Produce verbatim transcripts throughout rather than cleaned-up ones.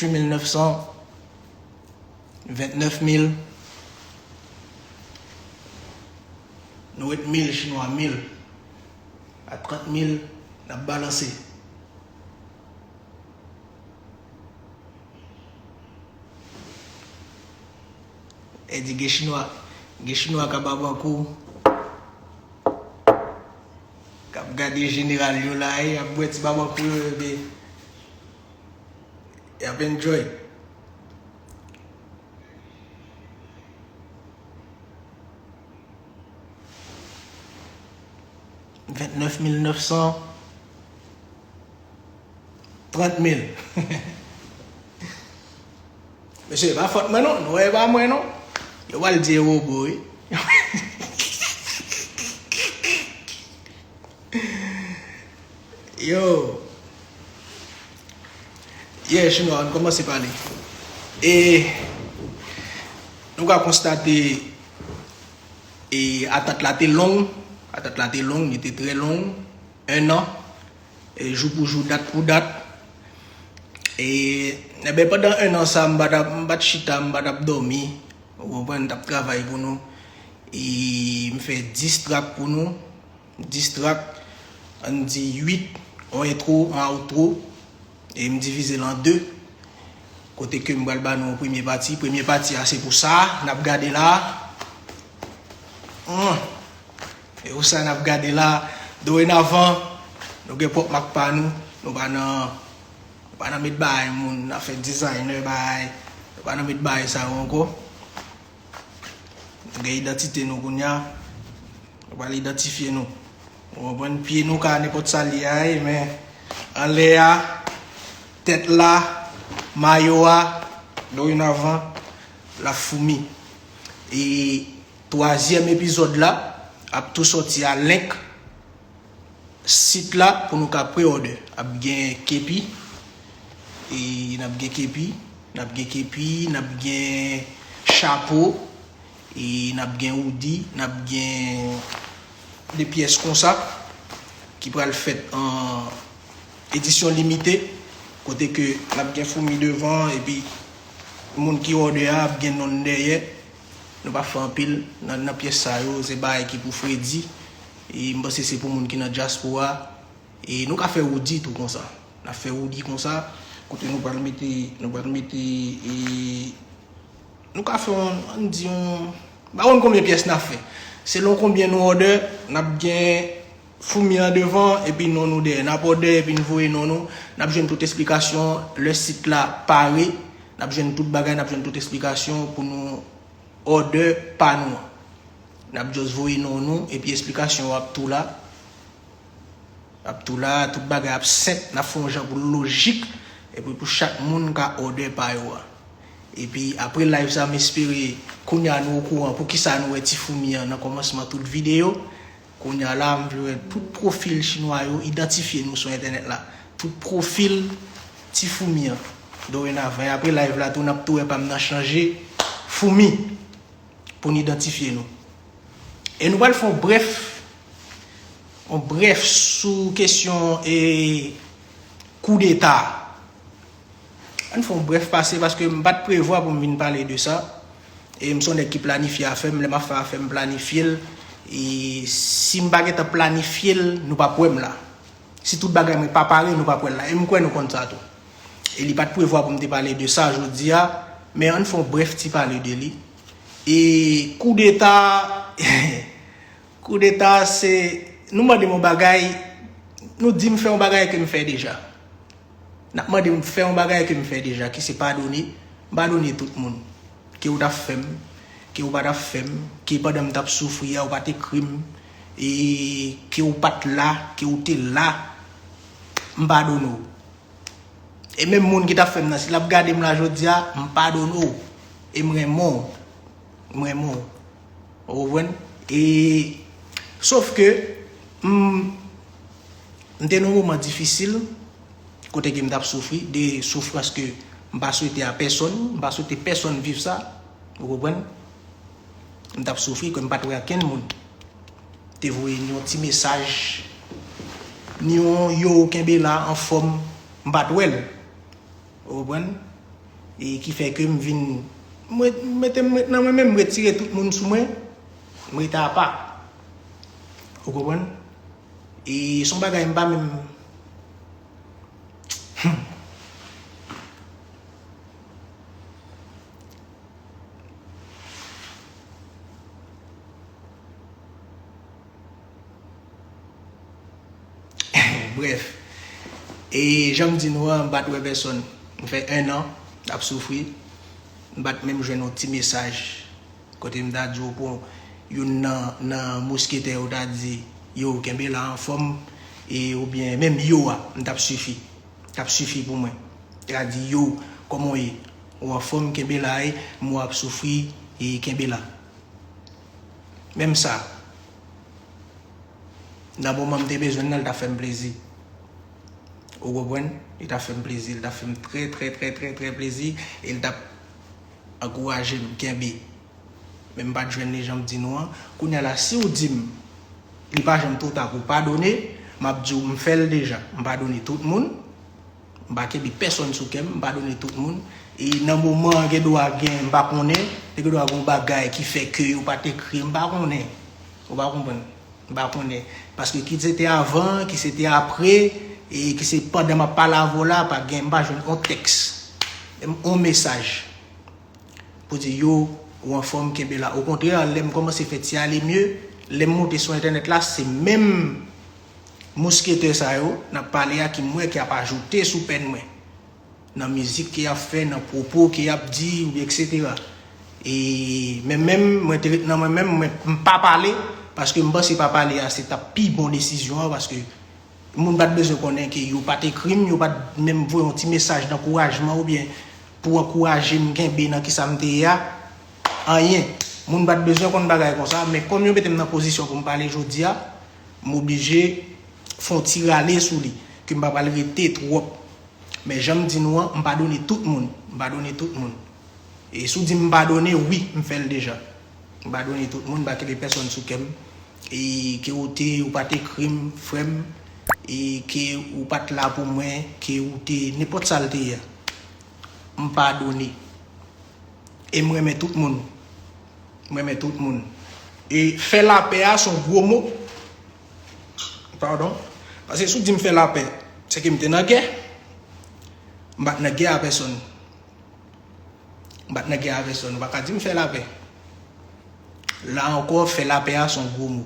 Mil nèf san, vennèf mil. Nou ret mil chinwa, mil a trant mil, n ap balanse. E di gen chinwa, gen chinwa k ap babankou, k ap gade jeneral yo la, e y ap bwè ti babankou yo, epi y ap enjoy. Vennèf mil nèf san, trant mil. Mesye, e pa fòt mwen non, nou wè, e pa mwen non. Yo pral di e wobo wi. Yo. Yeah, chinwa, ann kòmanse pale. E nou ka konstate, e atant la te long, atant la te long, li te trè long, en an, e jou pou jou, dat pou dat. E, enben, pandan en an sa, m pa t ap, m pa t chita, m pa t ap dòmi. Ou konprann, m t ap travay pou nou. E m fè dis trak pou nou. Dis trak, ann di uit, yon entwo, yon outro, e m divize l an de, kote ke m pral ba nou yon premye pati. Premye pati a se pou sa n ap gade la. Hmm. E pou sa n ap gade la. Dorenavan, nou gen pwòp mak pa nou. Nou pa nan, nou pa nan met bagay moun, n ap fè designer bagay. Nou pa nan met bagay sa yo ankò. Nou gen idantite nou kounye a. Nou pral idantifye nou. Ou konprann? Pye nou ka nenpòt sa l ye a, men anlè a, tèt la, mayo a, dorenavan, l ap foumi. E twazyèm epizòd la ap tou sòti a link sit la pou nou ka pre-order. Ap gen kepi, e n ap gen kepi, n ap gen kepi, n ap gen chapo, e n ap gen hoodie, n ap gen de pyès konsa ki pral fèt an edisyon limite, kote ke n ap gen foumi devan, epi moun ki order a ap gen non l dèyè. Nou p ap fè anpil nan, nan pyès sa yo, se bagay ki pou fredi. E m panse se pou moun ki nan dyaspora. E nou ka fè woudi tou konsa. N ap fè woudi konsa, kote nou pral mete, nou pral mete, e, nou ka fè yon, ann di yon, m pa konn konbyen pyès n ap fè. Selon konbyen nou order, n ap gen foumi an devan, epi non nou dèyè. N ap order, epi n voye non nou. N ap jwenn tout esplikasyon lè sit la pare. N ap jwenn tout bagay, n ap jwenn tout esplikasyon pou nou order pa nou an. N ap just voye non nou, epi esplikasyon yo ap tou la. Ap tou la, tout bagay ap senp, n ap fè yon jan pou l lojik, epi pou chak moun ka order pa yo a. Epi apre live sa, m espere kounye a nou okouran poukisa nou wè ti foumi an nan kòmansman tout videyo. Kounye a la, m vle wè tout pwofil chinwa yo idantifye nou sou entènèt la. Tout pwofil ti foumi an. Dorenavan, e apre live la tou, n ap tou wè pa m nan chanje foumi pou n idantifye nou. E nou pral fè yon brèf, yon brèf sou kesyon, e, koudeta. Ann fè yon brèf pase, paske m pa t prevwa pou m vin pale de sa. E m se yon nèg ki planifye afè m, lè m ap fè afè m, m planifye l. E si m pa gentan planifye l, nou p ap wè m la. Si tout bagay mwen pa pare, nou p ap wè l la. E m kwè nou konn sa tou. E li pa t prevwa pou m te pale de sa jodi a, men ann fè yon brèf ti pale de li. E koudeta, koudeta se, nou mande m yon bagay, nou di m fè yon bagay ke m fè deja. N ap mande m fè yon bagay ke m fè deja, ki se padone. M padone tout moun. Ke w t ap fè m, ke w pa t ap fè m, ke pandan m t ap soufri a, w pa t ekri m, e ke w pa t la, ke w te la, m padone w. E menm moun ki t ap fè m nan, si l ap gade m la jodi a, m padone w. E m renmen w. M renmen w. Ou konprann? E, sof ke, m, m te nan yon moman difisil, kote ke m t ap soufri, de soufrans ke m pa swete a pèsonn, m pa swete pèsonn viv sa, ou konprann? M t ap soufri, ke m pa t wè okenn moun. Te voye ni yon ti mesaj, ni yon yo, kenbe la, anfòm, m pa t wè l. Ou konprann? E ki fè ke m vin, m ret- m mete m ret nan mwen menm, m retire tout moun sou mwen, m rete apa. Ou konprann? E se yon bagay m pa menm. Brèf, e jan m di nou an, m pa t wè pèsonn. M fè en an ap soufri. M pa t menm jwenn yon ti mesaj kote m ta di w pou youn nan, nan mosketè yo ta di, yo, kenbe la, anfòm, e oubyen menm yo a, m t ap sifi. T ap sifi pou mwen. Yo ta di, yo, kòman w ye? Ou anfòm, kenbe la, e m wè w ap soufri, e kenbe la. Menm sa, nan moman m te bezwen nan, l t ap fè m plezi. Ou konprann? Li t ap fè m plezi, li t ap fè m trè, trè, trè, trè, trè plezi, e li t ap ankouraje m kenbe. Men m pa t jwenn li jan m di nou an. Kounye a la, si w di m, li pa janm twò ta pou w padone, m ap di w, m fè l deja. M padone tout moun. M pa kenbe pèsonn sou kè m, m padone tout moun. E nan moman an, gen dwa gen, m pa konnen, te gen dwa gen yon bagay ki fè ke yo pa t ekri, m pa konnen. Ou pa konprann? M pa konnen. Paske ki se te avan, ki se te apre, e ki se pandan m ap pale avè w la, pa gen, m pa jwenn yon tèks. Menm yon mesaj. Pou di, yo, ou anfòm, kenbe la. Okontrè, lè m kòmanse fè ti ale mye, lè m monte sou entènèt la, se menm mosketè sa yo n ap pale a ki m wè ki ap ajoute sou pèn mwen. Nan mizik ke y ap fè, nan pwopo ke y ap di, etsetera. E men menm, mwen te ret nan mwen menm, mwen, m pa pale, paske m panse pa pale a, se t ap pi bon desizyon an, paske moun pa t bezwen konnen ke yo pa t ekri m, yo pa t menm voye yon ti mesaj dankourajman oubyen pou ankouraje m kenbe nan kisa m te ye a. Anyen. Moun pa t bezwen konn bagay konsa, men kòm yo mete m nan pozisyon pou m pale jodi a, m oblije fè yon ti rale sou li, ke m pa pral rete twòp. Men jan m di nou an, m padone tout moun. M padone tout moun. E si w di m padone, wi, m fè l deja. M padone tout moun, m pa kenbe pèsonn sou kè m. E ke ou te, ou pa t ekri m, frè m, e ke ou pa t la pou mwen, ke ou te, nenpòt sa l te ye a. M padone. E m renmen tout moun. M renmen tout moun. E fè lapè a se yon gwo mo. Padon. Paske si w di m fè lapè, se ke m te nan gè. M pa t nan gè a pèsonn. M pa t nan gè a pèsonn. Ou pa ka di m fè lapè. La ankò, fè lapè a se yon gwo mo.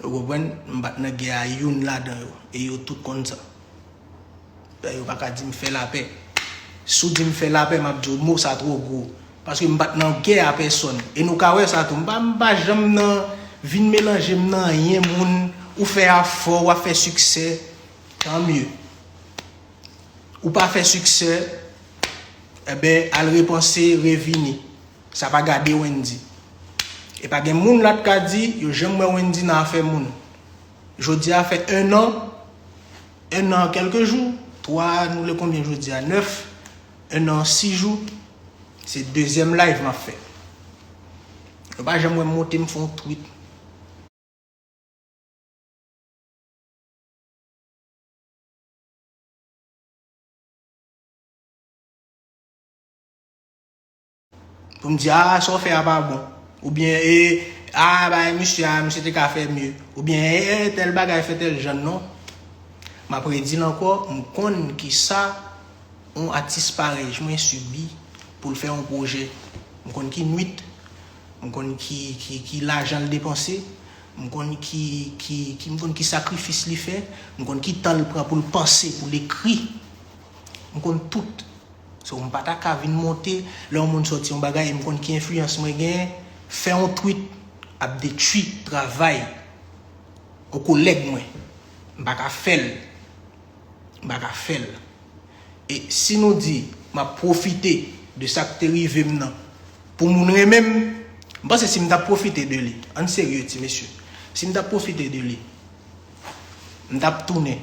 Ou konprann? M pa t nan gè a youn ladan yo. E yo tout konn sa. Yo pa ka di m fè lapè. Si w di m fè lapè, m ap di w mo sa twò gwo. Paske m pa t nan gè a pèsonn. E nou ka wè sa tou. M pa, m pa janm nan vin melanje m nan anyen moun. Ou fè afè w, w ap fè siksè. Tan mye. Ou pa fè siksè, enben, al repanse, revini. Sa pa gade Wendy. E pa gen moun la t ka di, yo janm wè Wendy nan afè moun. Jodi a fè en an, en an kèlke jou, twa, nou le konbyen jodi a? Nèf, en an sis jou, se dezyèm live m ap fè. Yo pa janm wè m monte, m fè yon tweet. Pou m di, a, sa w fè a pa bon. Oubyen, e, a, bay misye a, misye te ka fè mye. Oubyen, e, e, tèl bagay fè tèl jan, non. M ap redi l ankò, m konn kisa yon atis parèy mwen sibi pou l fè yon pwojè. M konn ki nwit, m konn ki, ki, ki lajan l depanse, m konn ki, ki, ki, m konn ki sakrifis li fè, m konn ki tan l pran pou l panse, pou l ekri. M konn tout. So, m pa ta ka vin monte, lè yon moun sòti yon bagay, e m konn ki enfliyans mwen genyen, fè yon tweet ap detwi travay yon kolèg mwen. M pa ka fè l. M pa ka fè l. E si nou di, m ap pwofite de sa k te rive m nan, pou moun renmen m, m panse si m t ap pwofite de li, ann serye, ti mesye, si m t ap pwofite de li, m t ap tounen,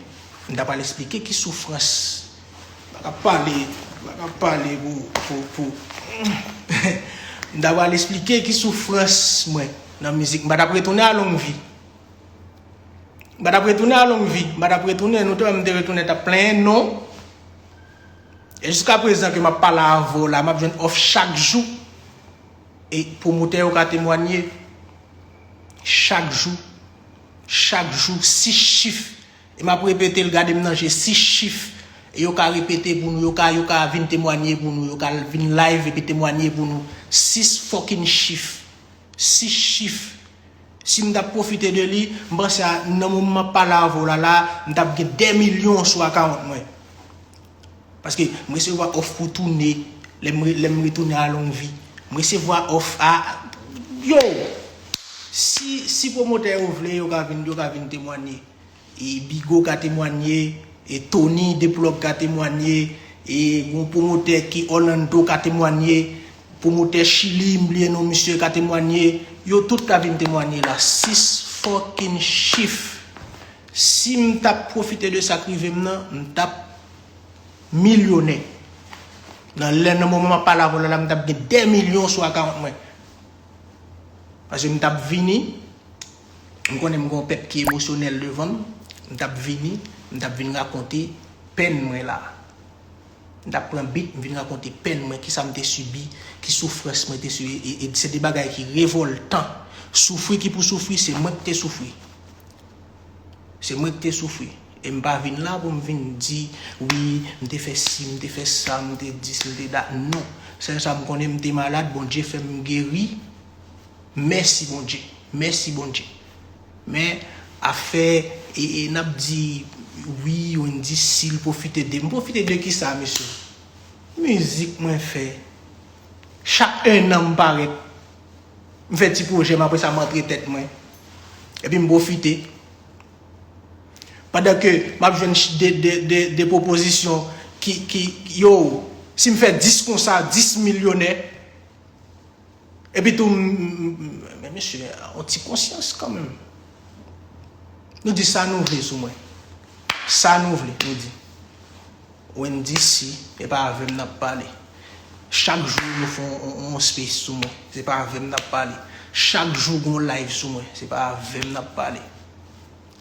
m t ap al esplike ki soufrans, m pa ka pale, m pa ka pale pou, pou, pou, m t ap al esplike ki soufrans mwen nan mizik, m pa t ap retounen a Longvi. M pa t ap retounen a Longvi. M pa t ap retounen. Nou te wè m te retounen, t ap plenyen non. E jiska prezan ke m ap pale avè w la, m ap jwenn òf chak jou. E pwomotè yo ka temwanye. Chak jou. Chak jou, sis chif. E m ap repete l, gade m nan je, sis chif. E yo ka repete pou nou, yo ka, yo ka vin temwanye pou nou, yo ka vin live epi temwanye pou nou. Sis fucking chif. Sis chif. Si m t ap pwofite de li, m panse a, nan moman m ap pale avè w la, la, m t ap gen dè milyon sou akawont mwen. Paske m resevwa òf pou tounen, lè m re-, lè m retounen a Longvi. M resevwa òf a, yo! Si, si pwomotè yo vle, yo ka vin, yo ka vin temwanye. E Bigo ka temwanye, e Tony Deplug ka temwanye, e yon pwomotè ki Orlando ka temwanye, pwomotè Chili, m bliye non misye, ka temwanye. Yo tout ka vin temwanye la. Sis fucking chif. Si m t ap pwofite de sa k rive m nan, m t ap milyonè. Nan lè, nan moman m ap pale avè w la, la, m t ap gen dè milyon sou akawont mwen. Paske m t ap vini, m konnen m gen yon pèp ki emosyonèl devan m, m t ap vini, m t ap vin rakonte pèn mwen la. M t ap pran bit, m vin rakonte pèn mwen, kisa m te sibi, ki soufrans mwen te sibi, e, e se de bagay ki revòltan. Soufri ki pou soufri, se mwen ki te soufri. Se mwen ki te soufri. E m pa vin la pou m vin di, wi, m te fè si, m te fè sa, m te dis, m te dat. Non. Sèl sa m konnen, m te malad, Bondye fè m geri. Mèsi Bondye. Mèsi Bondye. Men, afè, e, e n ap di, wi, Wendyy, si l pwofite de. M pwofite de kisa, mesye? Mizik mwen fè. Chak ennan m parèt. M fè ti pwojè m, apre sa m antre tèt mwen. Epi m pwofite. Pandan ke m ap jwenn ch-, de, de, de, de pwopozisyon ki, ki, yo, si m fè dis konsa, dis milyonè. Epi tou, m, m, m, men mesye, yon ti konsyans kanmenm. Nou di sa nou vle sou mwen. Sa nou vle, nou di. Wendyy, si, e pa avè m n ap pale. Chak jou nou fè yon, yon, yon space sou mwen, se pa avè m n ap pale. Chak jou gon live sou mwen, se pa avè m n ap pale.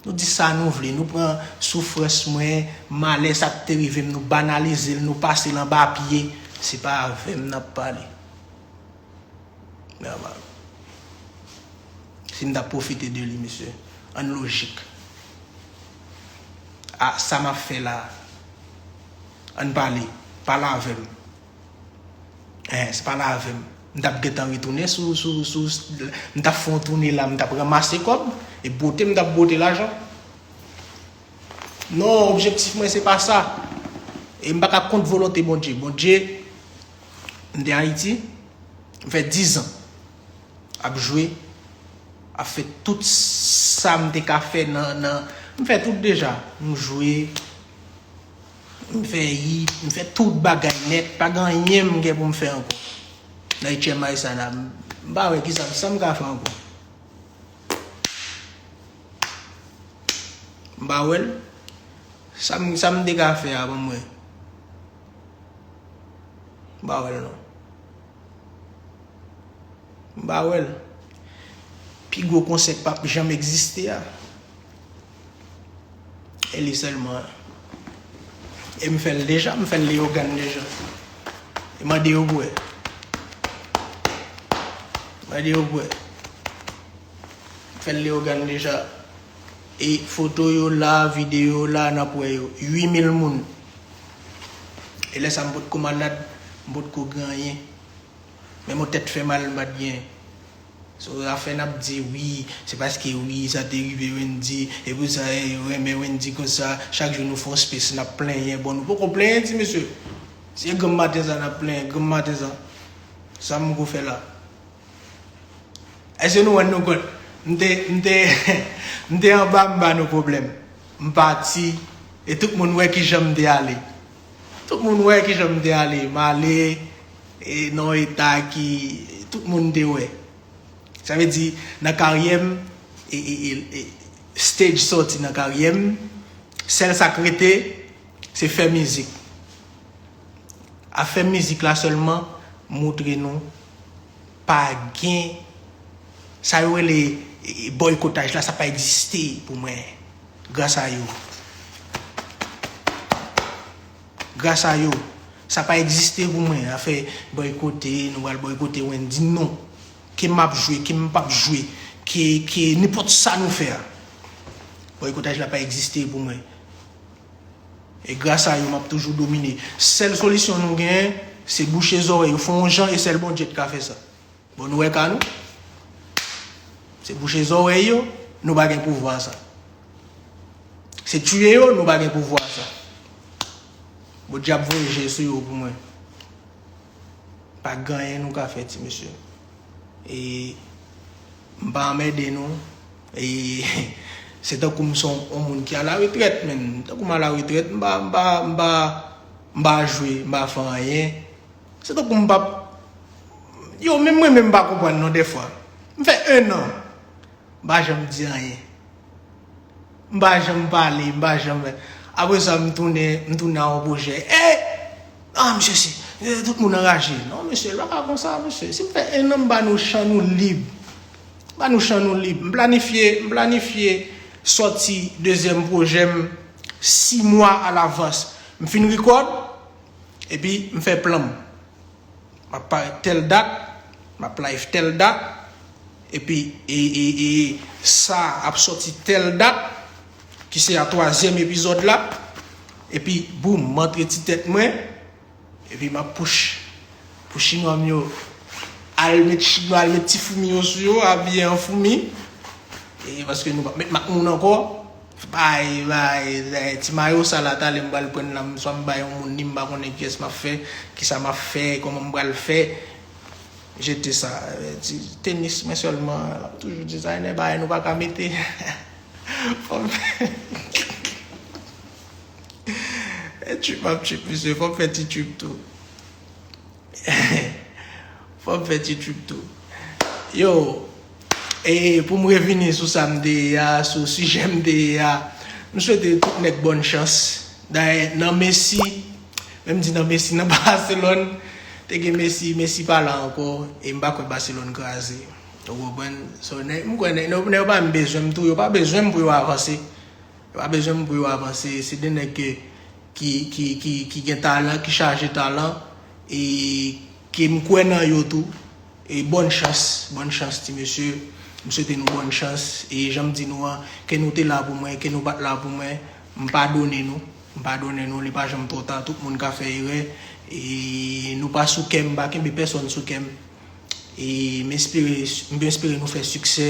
Nou di sa nou vle, nou pran soufrans mwen, malè sa k te rive m, nou banalize l, nou pase l anba pye, se pa avè m n ap pale. Nòmal. Si m ta pwofite de li, mesye, ann lojik. A, sa m ap fè la, ann pale, pale avè m. Eh, se pale avè m. M t ap gentan retounen sou, sou, sou, m t ap fè yon toune la, m t ap ranmase kòb, e bwote m t ap bwote lajan. Non, objektif mwen se pa sa. E m pa ka kont volonte Bondye. Bondye, m te Ayiti, m fè diz an ap jwe, ap fè tout sa m te ka fè nan, nan, m fè tout deja. M jwe, m fè hit, m fè tout bagay nèt, pa gen anyen m gen pou m fè ankò. Nan H M I sa la, m pa wè kisa, sa m ka fè ankò. M pa wè l. Sa m, sa m te ka fè a, ban m wè. M pa wè l non. M pa wè l. Pi gwo konsè k p ap janm egziste a. E li sèlman. E m fè l deja, m fè l Leyogàn deja. E mande yo pou wè. Mande yo pou wè. M fè l Leyogàn deja. E foto yo la, videyo yo la, n ap wè yo. Uit mil moun. E lè sa m potko malad, m potko gen anyen. Menm yon tèt fè mal m pa t gen. So, afè n ap di wi, se paske wi, sa te rive Wendy, e pou sa, e, yo renmen Wendy konsa, chak jou nou fè yon space, n ap plenyen. Bon, nou poko plenyen, ti mesye. Se granm maten sa n ap plenyen, granm maten sa. Sa m ko fè la? Èske nou wè nou kont? M te, m te, m te anba, m ba nou pwoblèm. M pati, e tout moun wè kijan m te ale. Tout moun wè kijan m te ale. M ale, e, nan yon eta ki tout moun te wè. Sa vle di, nan karyè m, e, e, e, e, stage sòti nan karyè m, sèl sa k rete, se fè mizik. Afè mizik la sèlman, montre nou, pa gen, sa yo rele, e, e, bòykotaj la, sa pa egziste pou mwen. Gras a yo. Gras a yo. Sa pa egziste pou mwen. Afè bòykote, nou pral bòykote Wendy, non. Ke m ap jwe, ke m p ap jwe, ke, ke nenpòt sa nou fè a. Bòykotaj la pa egziste pou mwen. E gras a yo, m ap toujou domine. Sèl solisyon nou genyen, se bouche zòrèy yo, fè yon jan, e sèl Bondye k ka fè sa. Bon, nou wè ka nou? Se bouche zòrèy yo, nou pa gen pouvwa sa. Se tiye yo, nou pa gen pouvwa sa. Bondye ap voye je sou yo pou mwen. Pa gen anyen nou ka fè, ti mesye. E m pa anmède nou. E se tankou m se yon, yon moun ki alaretrèt, menm. Tankou m alaretrèt, m pa, m pa, m pa, m pa jwe, m pa fè anyen. Se tankou m p ap, yo, menm mwen menm m pa konprann non dèfwa. M fè en an, m pa janm di anyen. M pa janm pale, m pa janm. Apre sa, m tounen, m tounen a yon pwojè. E! Ah, mesye, si, eh, tout moun anraje. Non, mesye, l pa ka konsa, mesye. Si m fè en an, m ba nou chan nou lib. M ba nou chan nou lib. M planifye, m planifye sòti dezyèm pwojè m sis mwa alavans. M fin rekòd, epi m fè plan m. M ap parèt tèl dat, m ap live tèl dat, epi e, e, e, sa ap sòti tèl dat, ki se a twazyèm epizòd la, epi boum, m antre ti tèt mwen, epi m ap push pou chinwa m yo al met chinwa, al met ti foumi yo sou yo, abiye an foumi, e paske nou p ap met mak moun ankò. Bay, bay, bay, ti mayo sa la, talè m pral pran l la, m, swa m bay yon moun li, m pa konnen kiyès m ap fè, kisa m ap fè, kòman m pral fè. Jete sa, eh, ti tenis mwen sèlman, m ap toujou dizayne bagay nou pa ka mete. Fò m fè. E trip m ap trip, mesye, fò m fè ti trip tou. Fò m fè ti trip tou. Yo, e pou m revini sou sa m te ye a, sou sijè m te ye a, m swete tout nèg bòn chans. Dayè, nan Messi, menm di nan Messi, nan Barcelone, te gen Messi, Messi pa la ankò, e m pa kwè Barcelone kraze. Ou konprann? So, nèg, m kwè nèg, nèg, nèg yo pa menm bezwen m tou, yo pa bezwen m pou yo avanse. Yo pa bezwen m pou yo avanse. Se de nèg ke, ki, ki, ki, ki gen talan, ki chaje talan, e ke m kwè nan yo tou. E bòn chans, bòn chans, ti mesye. M swete nou bòn chans. E jan m di nou an, ke nou te la pou mwen, ke nou pa t la pou mwen, m padone nou. M padone nou, li pa janm twò ta. Tout moun ka fè erè. E nou pa sou kè m, m pa kenbe pèsonn sou kè m. E m espere, m espere nou fè siksè.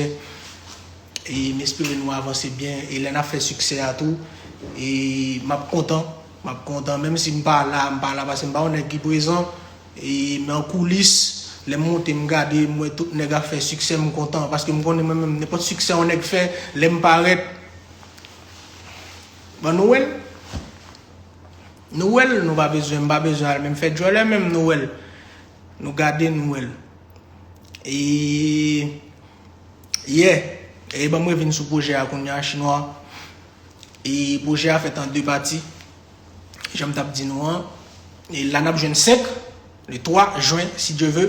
E m espere nou avanse byen. E lè n ap fè siksè a tou, e m ap kontan. M ap kontan. Menm si m pa la, m pa la paske m pa yon nèg ki prezan. E men an koulis, lè m monte, m gade, m wè tout nèg ap fè siksè, m kontan. Paske m konnen mwen menm, nenpòt siksè yon nèg fè, lè m parèt, bon, nou wè l. Nou wè l, nou pa bezwen, m pa bezwen al menm fè djòlè menm, nou wè l. Nou gade, nou wè l. E, yeah. E ban m revin sou pwojè a kounye a, chinwa. E pwojè a fèt an de pati. Jan m t ap di nou an. E la n ap jwenn senk, le twa jen, si Dye ve.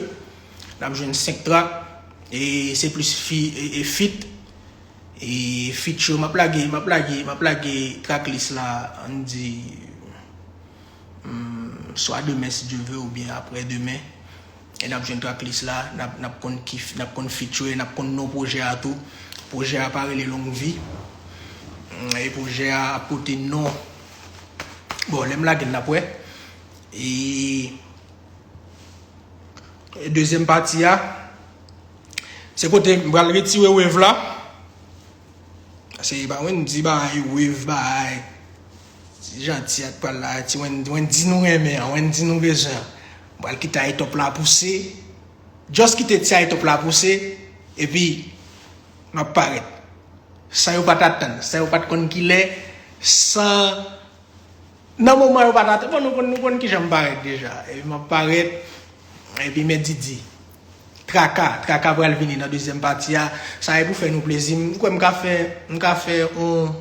N ap jwenn senk trak. E se plis fi, e, e fit. E feat yo, m ap lage, m ap lage, m ap lage tracklist la, ann di, hmm, swa demen si Dye ve oubyen aprè demen. E n ap jwenn tracklist la, n ap, n ap konn ki, n ap konn feat yo, e n ap konn non pwojè a tou. Pwojè a pa rele Long Vi. Hmm, e pwojè a ap pote non. Bon, lè m lage l, n ap wè. E, e dezyèm pati a, se kote m pral retire wave la. Se pa Wendy bagay, wave bagay. Ti Janti a t pral la, ti Wendy, Wendy nou renmen an, Wendy nou bezwen an. M pral kite Aytòp la pouse. Just kite ti Aytòp la pouse, epi m ap parèt. San yo pa t atann, san yo pa t konn kilè, san Nan moman yo pa t ate, bon, nou konn, nou konn kijan m parèt deja. Epi m ap parèt, epi men Didi. Traka, Traka pral vini nan dezyèm pati a. Sa e pou fè nou plezi. M kwè m ka fè, m ka fè on,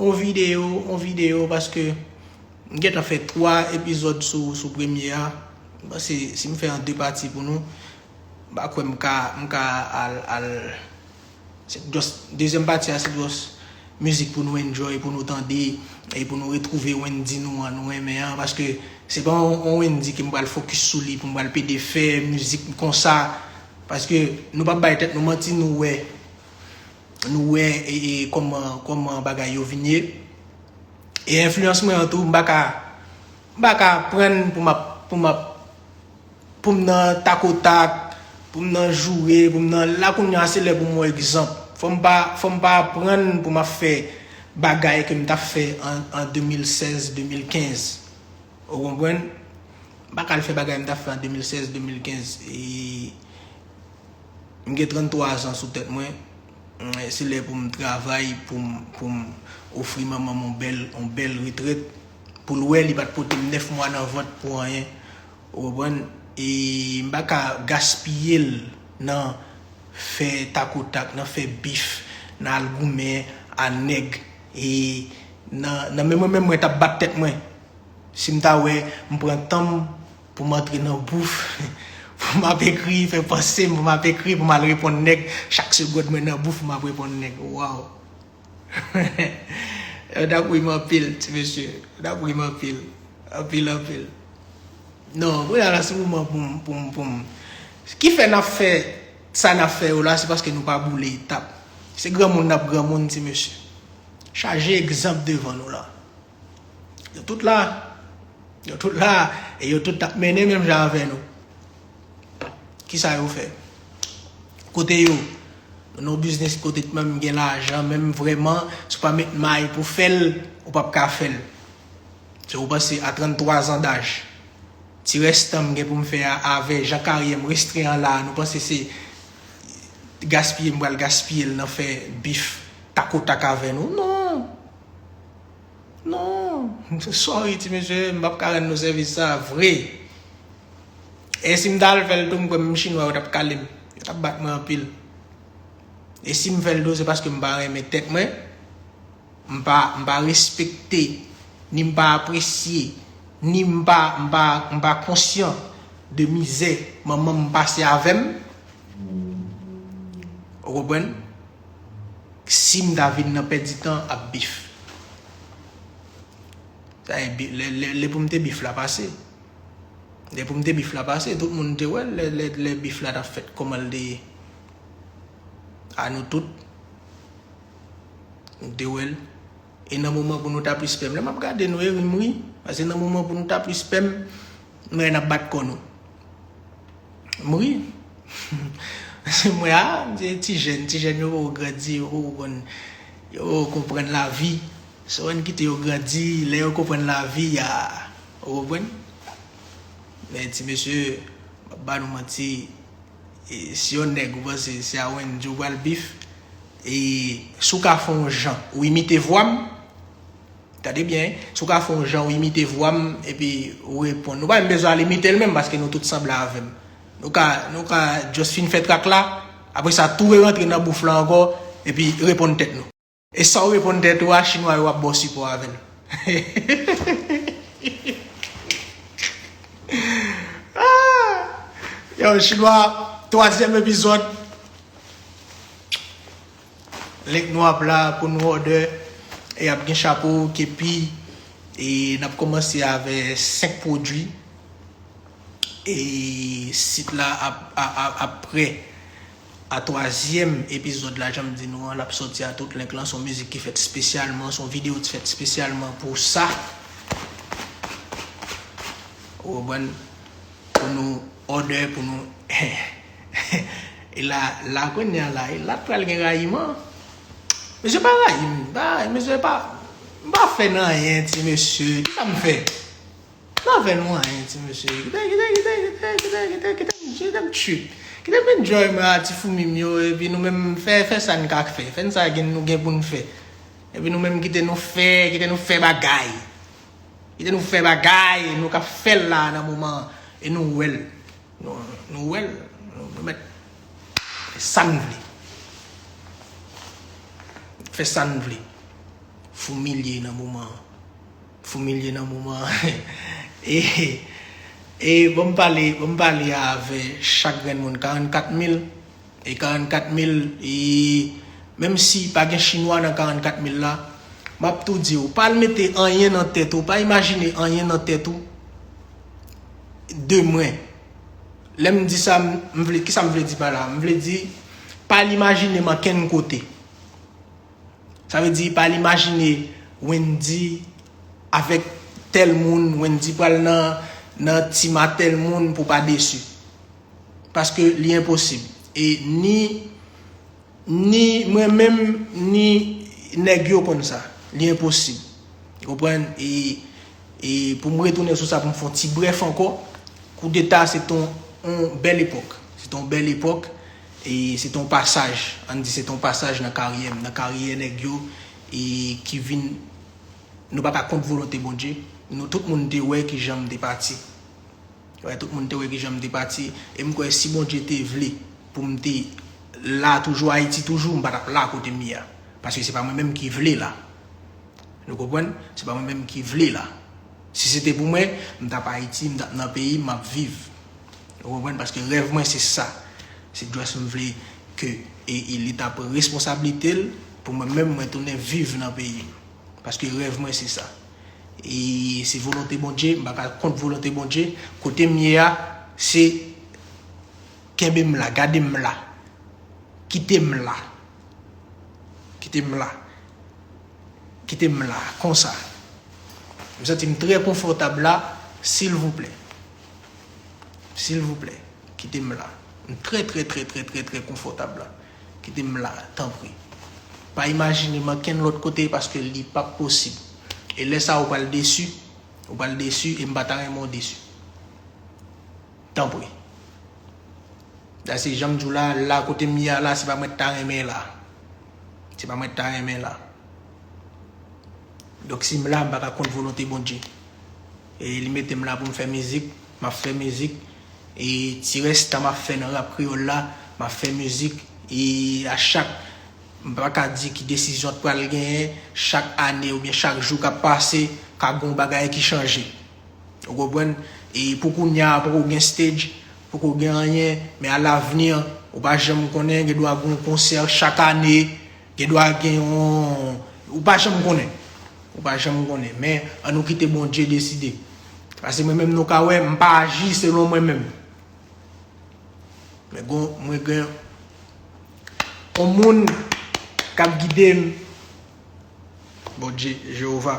on videyo, on videyo, paske m gentan fè twa epizòd sou, sou premye a. M panse si m fè an de pati pou nou, m pa kwè m ka, m ka al, al Se just, dezyèm pati a, se just mizik pou nou enjoy, pou nou tande, e pou nou retwouve Wendy nou an, nou renmen an, paske Se pa yon, yon Wendyy ke m pral fokis sou li pou m pral pede fè mizik konsa. Paske nou p ap bay tèt nou manti, nou wè. Nou wè e, e, kòman, kòman bagay yo vin ye. E enfliyans mwen an tou, m pa ka, m pa ka prann pou m ap, pou m ap, pou m nan takotak, pou m nan joure, pou m nan, la kounye a se lè pou m wè egzanp. Fò m pa, fò m pa prann pou m ap fè bagay ke m t ap fè an, an de mil sèz, de mil kenz. Ou konprann? M pa ka al fè bagay m t ap fè an de mil sèz, de mil kenz. E m gen tranntwa zan sou tèt mwen. Se lè pou m travay, pou m, pou m ofri manman m yon bèl, yon bèl retrèt. Pou l wè li pa t pote m nèf mwa nan vant pou anyen. Ou konprann? E m pa ka gaspiye l nan fè takotak, nan fè bif, nan al goumen a nèg. E nan, nan men mwen menm, mwen t ap bat tèt mwen. Si m ta wè, m pran tan m pou m antre nan bouf, pou m ap ekri, fè panse m, pou m ap ekri, pou m al reponn nèg, chak segond mwen nan bouf, m ap reponn nèg. Waw! Yo t ap ri m anpil, ti mesye. Yo t ap ri m anpil. Anpil, anpil. Non, kounye a la, se moman pou m, pou m, pou m. Ki fè n ap fè sa n ap fè yo la, se paske nou pa boule etap. Se granmoun n ap granmoun, ti mesye. Chaje egzanp devan nou la. Yo tout la. Yo tout la. E yo tout t ap mennen menm jan avè nou. Kisa yo fè? Kote yo? Nou nan yon biznis kote t menm gen lajan, menm vrèman, si w pa met may pou fè l, ou p ap ka fè l. Se ou panse a tranntwa zan daj, ti rès tan m gen pou m fè a avè jan karyè m restren an la a, nou panse se gaspiye m pral gaspiye l nan fè bif takotak avè nou? Non! Non, sorry ti mesye, m p ap ka rann nou sèvis sa vre. E si m ta al fè l tou, m kwè menm chinwa yo t ap kale m. Yo t ap bat mwen anpil. E si m fè l tou, se paske m pa renmen tèt mwen. M pa, m pa respekte, ni m pa apresye, ni m pa, m pa, m pa konsyan de mizè manman m pase avè m. Ou konprann? Si m ta vin nan pèdi tan ap bif. Sa e bi-, lè, lè, lè pou m te bif la pase. Lè pou m te bif la pase, tout moun te wè l, lè, lè, lè bif la t ap fèt, kòman l te ye. A nou tout, nou te wè l. E nan moman pou nou ta plis pè m, lè m ap gade nou, e ri m ri. Paske nan moman pou nou ta plis pè m, nou wè n ap bat kò nou. M ri. Mwen, a, m se ti jèn, ti jèn yo poko grandi, yo poko konn, yo poko konprann lavi. Se w kite yo grandi, lè yo konprann lavi a, ou konprann? Men ti mesye, m ap ba nou manti, e, si yon nèg ou panse se a Wendyy ou pral bif, e, si w ka fè yon jan ou imite vwa m, tande byen, si w ka fè yon jan ou imite vwa m, epi ou reponn. Nou pa menm bezwen al imite l menm, paske nou tout sanble avè m. Nou ka, nou ka just fin fè trak la, apre sa tou re rantre nan bouf la ankò, epi reponn tèt nou. E sa w reponn tèt ou a, chinwa yo ap ba w sipò avè l. Ah! Yo, chinwa, twazyèm epizòd. Link nou ap la pou nou òdè. E ap gen chapo, kepi. E n ap kòmanse avè senk pwodui. E sit la ap, ap, ap, ap prè a twazyèm epizòd la, jan m di nou an, l ap sòti a tout link lan. Se yon mizik ki fèt espesyalman, se yon videyo ki fèt espesyalman pou sa. Ou konprann? Pou nou òdè, pou nou e la, la kounye a la, e la t pral gen rayiman. Mesye pa rayi m, pa, mesye pa, m pa fè n anyen, ti mesye. Kisa m fè? M pa fè nou anyen, ti mesye. Kite, kite, kite, kite, kite, kite, kite m, kite m trip. Kite m enjoy mwen a ti foumi m yo, epi nou menm fè, fè sa n ka fè. Fè n sa gen, nou gen pou n fè. Epi nou menm kite nou fè, kite nou fè bagay. Kite nou fè bagay, nou ka fè l la nan moman an. E nou wè l. Nou, nou wè l. Nou, nou mèt fè sa n vle. Fè sa n vle. Foumilye nan moman an. Foumilye nan moman an. E, e ban m pale, ban m pale avè chak grenn moun. Karannkat mil, e karannkat mil, e menm si pa gen chinwa nan karannkat mil la, m ap tou di w, pa al mete anyen nan tèt ou, pa imajine anyen nan tèt ou. de mwen. Lè m di sa, m, m vle, kisa m vle di pa la? M vle di, pa al imajine m ankenn kote. Sa vle di, pa al imajine Wendy avèk tèl moun, Wendy pral nan, nan team a tèl moun pou pa desi. Paske li enposib. E ni, ni mwen menm, ni nèg yo konn sa. Li enposib. Ou konprann? E, e pou m retounen sou sa, pou m fè yon ti brèf ankò, koudeta se t on, on bèl epòk. Se t on bèl epòk. E se t on pasaj. Ann di se t on pasaj nan karyè m, nan karyè nèg yo, e ki vin, nou pa ka kont volonte Bondye. Nou tout moun te wè ki jan m te pati. Wè, tout moun te wè ki jan m te pati. E m kwè si Bondye te vle pou m te la toujou, Ayiti toujou, m pa t ap la kote m ye a. Paske se pa mwen menm ki vle la. Nou konprann? Se pa mwen menm ki vle la. Si se te pou mwen, m t ap Ayiti, m t ap nan peyi m, m ap viv. Ou konprann? Paske rèv mwen se sa. Se just m vle ke e, e Leta pran responsablite l pou mwen menm mwen tounen viv nan peyi m. Paske rèv mwen se sa. E se volonte Bondye, m pa ka kont volonte Bondye. Kote m ye a, se kenbe m la, gade m la. Kite m la. Kite m la. Kite m la, konsa. M santi m trè konfòtab la, silvouplè. Silvouplè, kite m la. M trè, trè, trè, trè, trè, trè konfòtab la. Kite m la, tanpri. Pa imajine m ankenn lòt kote paske li p ap posib. E lè sa a, ou pral desi, ou pral desi, e m pa ta renmen w desi. Tanpri. Dayè se jan m di w la, la kote m ye a la, se pa mwen t ta renmen la. Se pa mwen t ta renmen la. Donk si m la, m pa ka kont volonte Bondye. E li mete m la pou m fè mizik, m ap fè mizik. E ti rès tan m ap fè nan rap kreyòl la, m ap fè mizik. E a chak, m pa ka di ki desizyon t pral genyen, chak ane oubyen chak jou k ap pase, ka gen yon bagay ki chanje. Ou konprann? E pou kounye a, poko gen stage, poko gen anyen, men alavni, ou pa janm konnen, gen dwa gen yon konsè chak ane, gen dwa gen yon, ou pa janm konnen. Ou pa janm konnen. Men, ann nou kite Bondye deside. Paske mwen menm nou ka wè, m pa aji selon mwen menm. Men gon, mwen gen yon moun k ap gide m. Bondye, Jewova,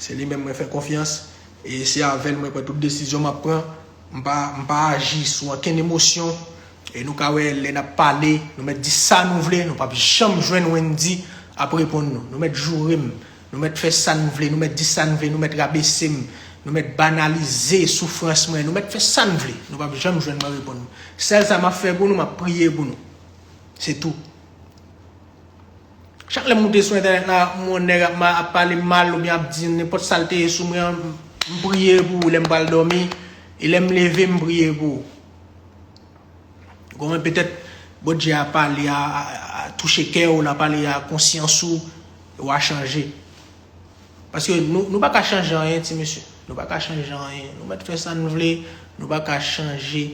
se li menm mwen fè konfyans. E se avè l mwen pran tout desizyon m ap pran. M pa, m pa aji sou ankenn emosyon. E nou ka wè, lè n ap pale, nou mèt di sa nou vle, nou p ap janm jwenn Wendy ap reponn nou. Nou mèt joure m. Nou mèt fè sa n vle, nou mèt di sa n vle, nou mèt rabese m, nou mèt banalize soufrans mwen, nou mèt fè sa n vle. Nou p ap janm jwenn mwen reponn nou. Sèl sa m ap fè pou nou, m ap priye pou nou. Se tou. Chak lè m moute sou entènèt la, m wè yon nèg ap, ma- ap pale m mal oubyen ap di nenpòt sa l te ye sou mwen an, m priye pou ou lè m pral dòmi, e lè m leve, m priye pou ou. Ou konprann? Petèt Bondye a pale a, a, a, a touche kè w, l a pale a konsyans ou, w a chanje. Paske nou, nou pa ka chanje anyen, ti mesye. Nou pa ka chanje anyen. Nou mèt fè sa n vle, nou pa ka chanje,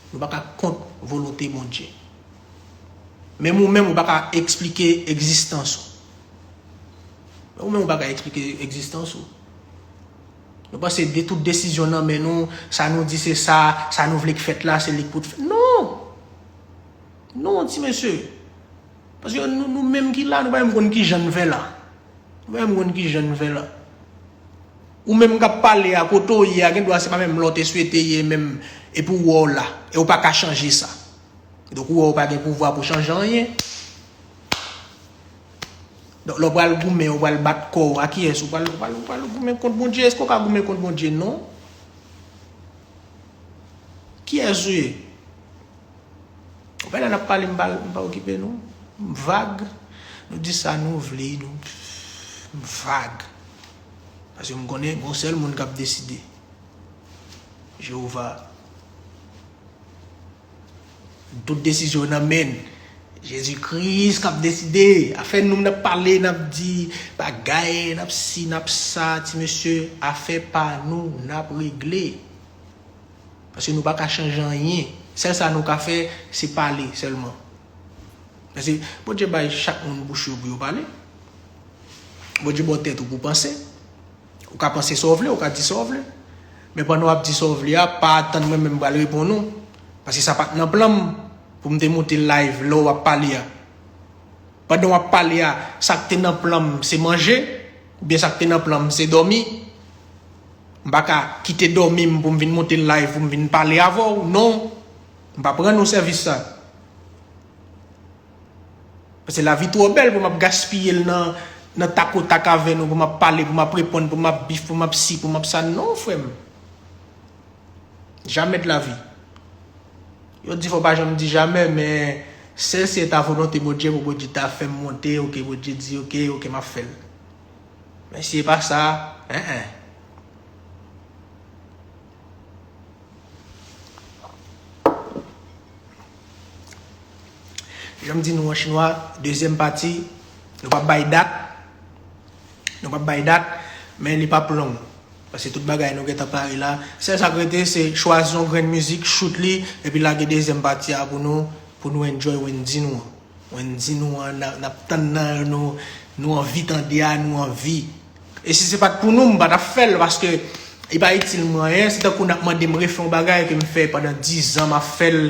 nou pa ka kont volonte Bondye. Menm ou menm, ou pa ka eksplike egzistans ou. Menm ou menm, ou pa ka eksplike egzistans ou. Nou panse de tout desizyon nan men nou, sa nou di se sa, sa nou vle k fèt la, se li k pou t fèt. Non! Non, ti mesye. Paske nou, nou menm ki la, nou pa menm konn ki jan n fè la. Nou pa menm konn ki jan n fè la. Ou menm k ap pale a, kote w ye a, gen dwa se pa menm la w te swete ye menm, epi w wè w la. E w pa ka chanje sa. Donk, ou wè w pa gen pouvwa pou chanje anyen. Donk, lè w pral goumen, ou pral bat kò w, a kiyès? Ou pral, ou pral, ou pral goumen kont Bondye? Èske w ka goumen kont Bondye? Non. Kiyès ou ye? Ou pa la n ap pale, m pa, m pa okipe nou. M vag. Nou di sa nou vle, nou, m vag. Paske m konnen gon sèl moun k ap deside. Jewova. Tout desizyon nan men l. Jezi Kris k ap deside. Afè nou, n ap pale, n ap di bagay, n ap si, n ap sa, ti mesye, afè pa nou, n ap regle. Paske nou pa ka chanje anyen. Sèl sa nou ka fè, se pale sèlman. Paske Bondye bay chak moun bouch yo pou yo pale. Bondye ba w tèt ou pou w panse. Ou ka panse sa w vle, ou ka di sa w vle. Men pandan w ap di sa w vle a, pa atann mwen menm m pral reponn ou. Paske sa pa t nan plan m pou m te moute live lè w ap pale a. Pandan w ap pale a, sa k te nan plan m se manje, oubyen sa k te nan plan m se dòmi. M pa ka kite dòmi m pou m vin moute live pou m vin pale avè w, non. M p ap rann ou sèvis sa. Paske lavi twò bèl pou m ap gaspiye l nan, nan takotak avè nou, pou m ap pale, pou m ap reponn, pou m ap bif, pou m ap si, pou m ap sa. Non, frè m. Jamais de la vie. Yo di fò pa janm di jamè, men sèl si e ta volonte Bondye pou Bondye ta fè m monte, oke, Bondye di, oke, oke, m ap fè l. Men si e pa sa, en, en. Jan m di nou an chinwa, dezyèm pati, nou p ap bay dat. Nou p ap bay dat, men li p ap long. Paske tout bagay nou gentan pare la. Sèl sa k rete, se chwazi yon grenn mizik, shoot li, epi lage dezyèm pati a pou nou, pou nou enjoy Wendyy nou an. Wendyy nou an, n ap, n ap tann nan nou, nou anvi tande a, nou anvi. E si se pa t pou nou, m pa t ap fè l, paske li pa itil mwen anyen. Se tankou n ap mande m refè yon bagay ke m fè pandan diz an, m ap fè l,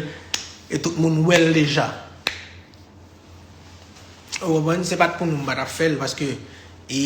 e tout moun wè l deja. Ou konprann? Se pa t pou nou, m pa t ap fè l, paske, e,